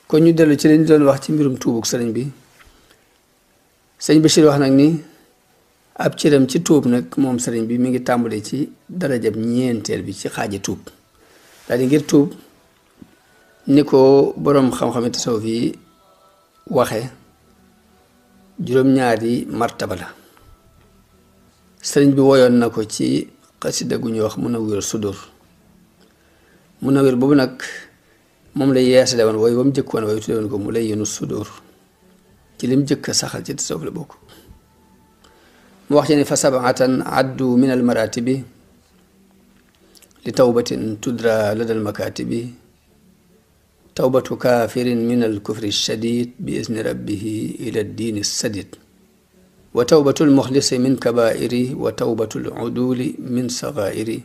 kon ñu dellu ci lañ doon wax ci mbirum tuubuk sëriñ bi sëriñ Bachir wax nag ni ab cëram ci tuub nag moom sëriñ bi mi ngi tàmbale ci darajab ñeenteel bi ci xaaji tuub daal di ngir tuub ni ko boroom xam-xami tasawuf yi waxe juróom-ñaari martaba la sëriñ bi woyoon na ko ci xasida gu ñuy wax Munawwir Sudur Munawwir boobu nag moom la yeesale woon wooy ba mu jëkkoon wooy tudde woon ko Mulayyinu Sudur ci lim jëkk saxal ci tasawuf la bokk mu wax ci ne fa sab'atan addu min al maratibi li tawbatin tudra ladal makatibi tawbatu kafirin min al kufri shadid bi izni rabbihi ila diini sadid wa tawbatu al muxlisi min kabairi wa tawbatu al uduli min sagairi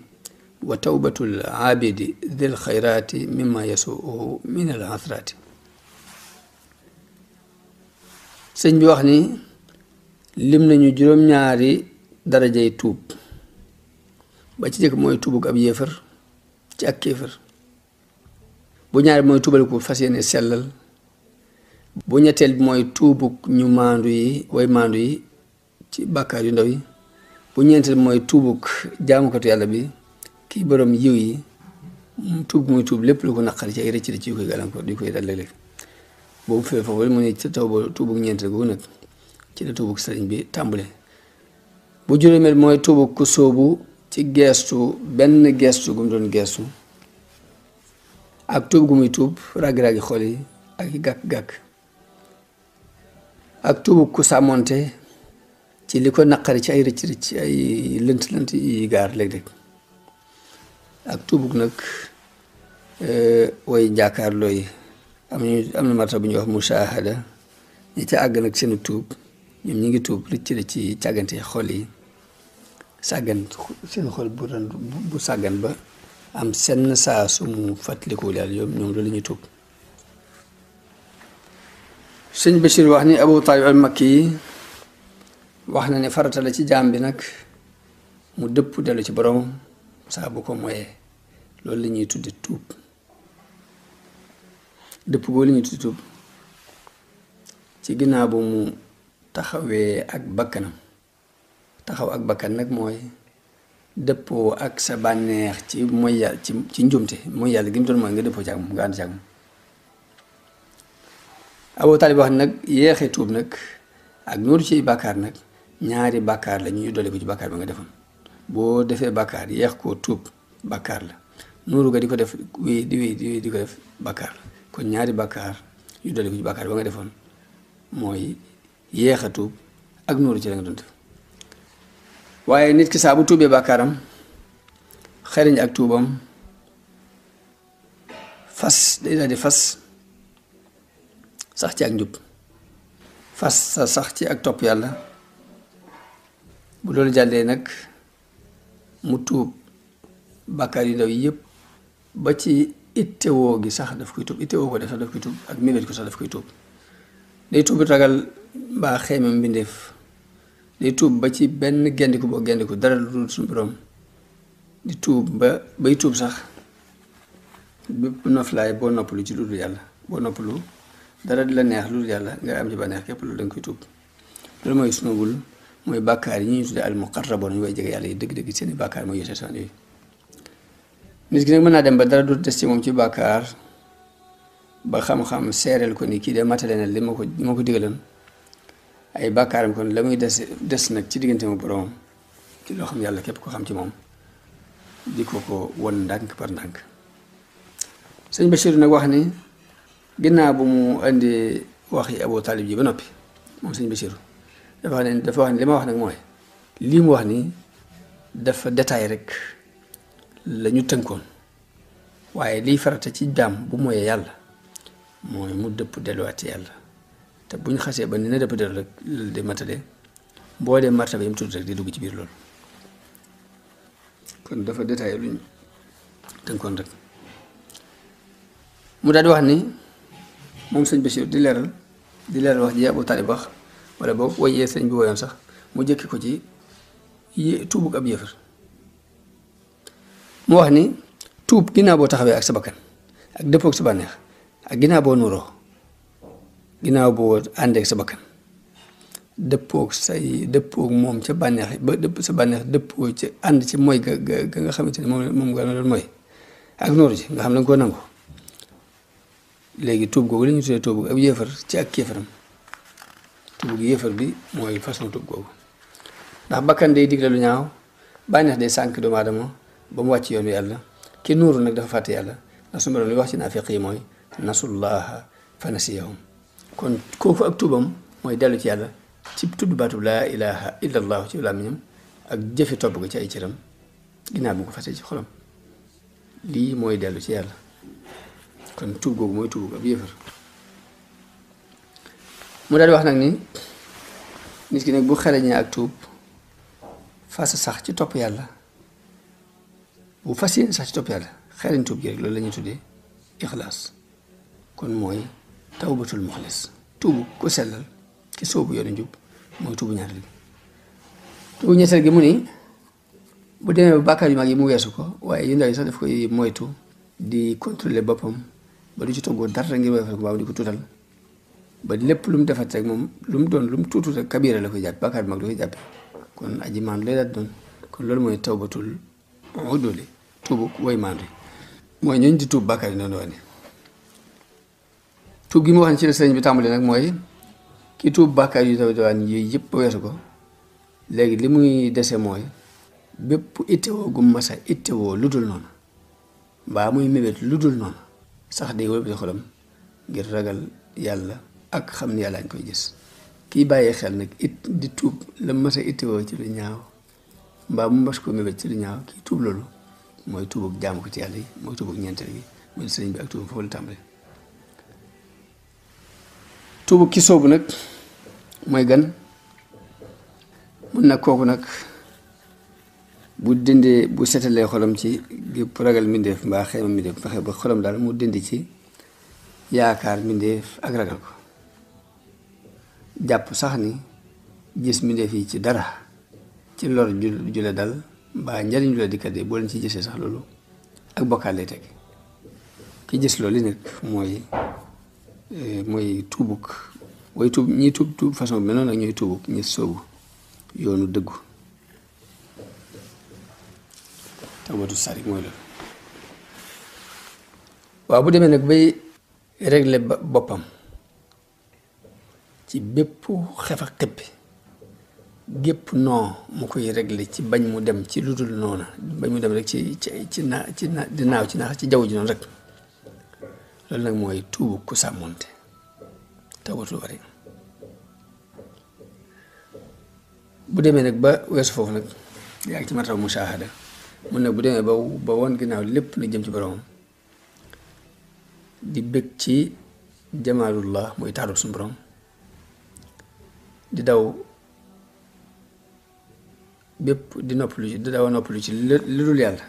wa tawbatu al abidi dil xayrati mimma yasuuhu min al athrati sëñ bi wax ni lim nañu juróom-ñaari darajay tuub ba ci jëkk mooy tuubug ab yéefar ci ak kéefar bu ñaari mooy tuubal ko fas yéene sellal bu ñetteel bi mooy tuubug ñu maandu yi way maandu yi ci bàkkaar yu ndaw yi bu ñeenteel mooy tuubug jaamukatu yàlla bi kii borom yiw yi tuub muy tuub lépp lu ko naqari ci ay rëcc rëcc yu koy gàllankoor di koy dal léeg-léeg boobu fee foofu mu ne ci taw ba tuubug ñeenteel googu nag ci la tuubug sëriñ bi tàmbale bu juróomeel mooy tuubug ku sóobu ci geestu benn geestu gu mu doon geestu ak tuub gu muy tuub raggi-raggi xol yi ak gàkk-gàkk ak tuubug ku sàmmonte ci li ko naqari ci ay rëcc rëcc ay lënt-lënt yi gaar léeg-léeg ak tuubug nag way jàkkaarloo yi am na marta bu ñuy wax mushahada ñi ca àgg nag seenu tuub ñoom ñi ngi tuub rëcc rëcc ci càggante xol yi sàggan seen xol bu sàggan ba am senn saa su mu fàttalikoo yàlla ñoom loolu la ñuy tuub sëñ Bachir wax ni Abu Talib al Makki yi wax na ne farata la ci jaam bi nag mu dëpp dellu ci borom saa bu ko moyee loolu la ñuy tudde tuub dëpp goo la ñuy tudde tuub ci ginnaaw bu mu taxawee ak bakkanam taxaw ak bakkan nag mooy dëppoo ak sa bànneex ci mooy yàlla ci njumte mooy yàlla gi mu doon mooy nga dëppoo ci ak moom nga ànd ci ak moom Abu Talib wax nag yeexee tuub nag ak nuuru ci bàkkaar nag ñaari bàkkaar la ñuy dolli ko ci bàkkaar ba nga defoon boo defee bàkkaar yeex koo tuub bàkkaar la nuuru ga di ko def wéy di ko def bàkkaar la kon ñaari bàkkaar yu dolli ko ci bàkkaar ba nga defoon mooy yeex a tuub ak nuuru ci la nga doon def waaye nit ki saa bu tuubee bàkkaaram xeriñ ak tuubam fas day daal di fas sax ci ak njub fas sa sax ci ak topp yàlla bu loolu jàllee nag mu tuub bàkkaar yu ndaw yi yëpp ba ci ittewoo gi sax daf koy tuub ittewoo ko def sax daf koy tuub ak mébét ko sax daf koy tuub day tuub ragal mbaa xeemam mbindeef day tuub ba ci benn gendiku boo gendiku dara lu dul suñu borom di tuub bay tuub sax bépp noflaay boo noppalu ci lu dul yàlla boo noppalu dara di la neex lu dul yàlla nga am ci ba neex képp loolu da nga koy tuub loolu mooy sunugul mooy bàkkaar yi ñuy tuddee al muqarraboon ñu way jege yàlla yi dëgg-dëgg seeni bàkkaar mooy yéete saan yooyu nit ki nag mën naa dem ba dara du des ci moom ci bàkkaar ba xam-xam seereel ko ni kii de matale na li ma ko digaloon ay bàkkaaram kon la muy des nag ci diggante mu boroomam ci loo xam yàlla képp ko xam ci moom di ko won ndànk par ndànk sëñ Bachir nag wax ni ginnaaw bu mu indi wax yi Abu Talib ji ba noppi moom sëñ Bachir dafa wax ne li ma wax nag mooy lii mu wax ni dafa détail rek la ñu tënkoon waaye liy farata ci jaam bu mooyee yàlla mooy mu dëpp delluwaat ci yàlla te buñ xasee ba ni na dëpp dellu rek loolu di matale boo dee martaba yi mu tudd rek di dugg ci biir loolu kon dafa détaillé luñ tënkoon rek mu daal di wax ni moom sëñ Bachir di leeral wax ji Abu Talib wax wala boog woyee sëñ bi woyoon sax mu jëkki ko ci tuubug ab yëfër mu wax ni tuub ginnaaw boo taxawee ak sa bakkan ak dëppoog sa bànneex ak ginnaaw boo nuuroo ginnaaw boo àndeek sa bakkan dëppoog moom ca bànneex ba dëpp sa bànneex dëppoo ci ànd ci mooy ga nga xamante ne moom nga doon mooy ak nooru ci nga xam ne nga koo nangu léegi tuub googu la ñu tuddee tuubu ab yéefar ci ak kéefaram tuubu yéefar bi mooy façon tuub googu ndax bakkan day digle lu ñaaw bànneex day sànk doomu aadama ba mu wàcc yoonu yàlla ki nuuru nag dafa fàtte yàlla ndax su ma doon li wax ci naafiq yi mooy nasullaha fa nasiyahum kon kooku ak tuubam mooy dellu ci yàlla ci tudd baatub laa ilaha illa allahu ci làmmiñam ak jëfe topp ko ci ay cëram ginnaaw bu ko fàtte ci xolam lii mooy dellu ci yàlla kon tuub googu mooy tuub ab yéefar mu daal di wax nag ni nit ki nag bu xereñee ak tuub fas sax ci topp yàlla bu fas yéene sax ci topp yàlla xereñ tuub gi rek loolu la ñuy tuddee ixlaas kon mooy tawbatul muxlis tuubu ku sellal ki soobu yoonu njub mooy tuubu ñaareel gi tuubu ñetteel gi mu ni bu demee ba bàkkaar yu mag yi mu weesu ko waaye yu ndaw yi sax daf koy moytu di contrôler boppam ba du ci toggoo dara ngir woyofal ko baaw di ko tuutal ba lépp lu mu defat rek moom lu mu doon lu mu tuutu rek kabiira la koy jàpp bàkkaar bi mag la koy jàppe kon aji maan lay daat doon kon loolu mooy tawbatul uduli tuubu woy maan wi mooy ñooñ di tuub bàkkaar yi noonu wane tuub gi mu wax ne ci la sëriñ bi tàmbali nag mooy ki tuub bàkkaar yu taw dawaan yooyu yëpp ba weesu ko léegi li muy dese mooy bépp ittewoo gu masa ittewoo lu dul noonu mbaa muy mébét lu dul noonu sax day wëlbati xolam ngir ragal yàlla ak xam ni yàlla ñu koy gis kii bàyyee xel nag di tuub la masa ittewoo ci lu ñaaw mbaa mu mas ko mébét ci lu ñaaw kii tuub loolu mooy tuubug jaamu ko ci yàlla yi mooy tuubug ñeenteel gi mooy sëriñ bi ak tuubam foofu la tàmbale tuubug ki soobu nag mooy gan mun nag kooku nag bu dindee bu setalee xolam ci gépp ragal mbindeef mbaa xeema mbindeef fexe ba xolam daal mu dindi ci yaakaar mbindeef ak ragal ko jàpp sax ni gis mbindeef yi ci dara ci lor ju la dal mbaa njariñ ju la dikkat de boo leen ci gisee sax loolu ak bokkaal lay teg ki gis loolu li nag mooy tuubuk way tuub ñiy tuub façon bi noonu ak ñooy tuubuk ñi soobu yoonu dëggu tawbatu sarik mooy loolu waaw bu demee nag bay régler boppam ci bépp xef ak xippi gépp non mu koy régler ci bañ mu dem ci lu dul noona bañ mu dem rek ci di naaw ci naax ci jaww ji noonu rek loolu nag mooy tuubu ku sàmmonte tawbatu bari bu demee nag ba weesu foofu nag yaa ngi ci martaba mushahada mun nag bu demee ba woon ginnaaw lépp lu jëm ci boromam di bëgg ci jamaalullah mooy taarub suñu borom di daw bépp di noppalu ci di daw noppalu ci lu dul yàlla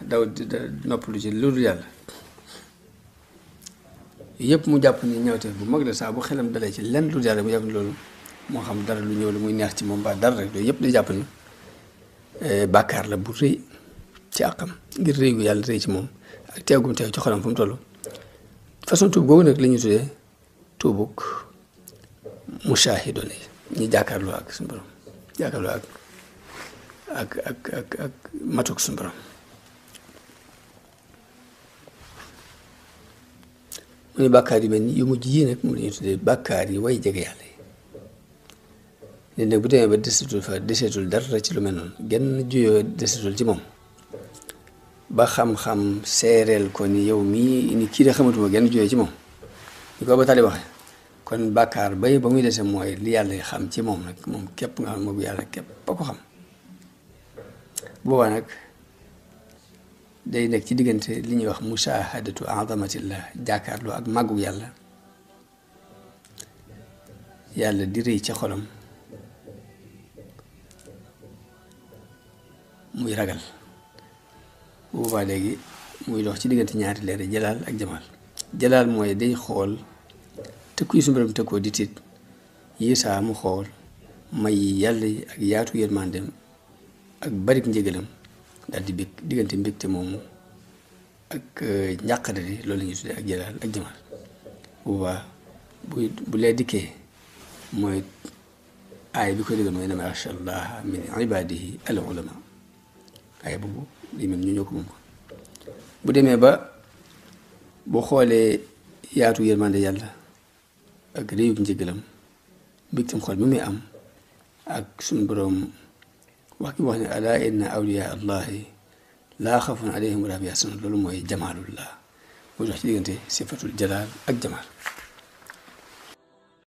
noppalu ci lu dul yàlla yëpp mu jàpp ni ñawteef bu mag la saa bu xelam dalee ci lenn lu dul yàlla mu jàpp ni loolu moo xam dara lu ñëw la muy neex ci moom ba dara rek loolu yëpp di jàpp ni bàkkaar la bu rëy ci àqam ngir rëy gu yàlla rëy ci moom ak teegum teew ci xolam fu mu toll façon tuub googu nag la ñuy tuddee tuubuk mushaahidoon yi ñi jàkkaarloo ak suñu borom jàkkaarloo ak matuk suñu borom mu ne bàkkaar yu mel ni yu mujj yii nag mu la ñuy tuddee bàkkaar yi way jege yàlla yi nit nag bu demee ba deseetul dara ci lu mel noonu genn juyoo deseetul ci moom ba xam-xam seereel ko ni yow mii ni kii de xamatuma genn juyoo ci moom ñu ko ba tali waxe kon bàkkaar ba muy dese mooy li yàlla xam ci moom nag moom képp nga xam ne moom yàlla képp ba ko xam boobaa nag day nekk ci diggante li ñuy wax mushahadatu azamatillah jàkkaarloo ak màggu yàlla yàlla di rëy ci xolam muy ragal bu boobaa léegi muy dox ci diggante ñaari leer jalaal ak jamaal jalaal mooy day xool tëkku yi suñu borom tëkkoo di tiit yi saa mu xool may yàlla yi ak yaatu yërmandeem ak barik njëgalam daal di bég diggante mbégte moomu ak njàqare li loolu la ñuy tuddee ak jalaal ak jamaal bu boobaa bu lee dikkee mooy aay bi ko déggoon mooy innamaa yaxsha llaaha min ibaadihi al ulamaa aay boobu li mel ñu ñoo ko moom bu demee ba boo xoolee yaatu yërmande yàlla ak réyub njëgalam mbégtam xol bi muy am ak suñu boroom wax ki wax ne alaa inna awliyaa allahi laa xawfun alayhim wa laa hum yaxzanuun loolu mooy jamaalullah moo tax ci diggante sifatul jalaal ak jamaal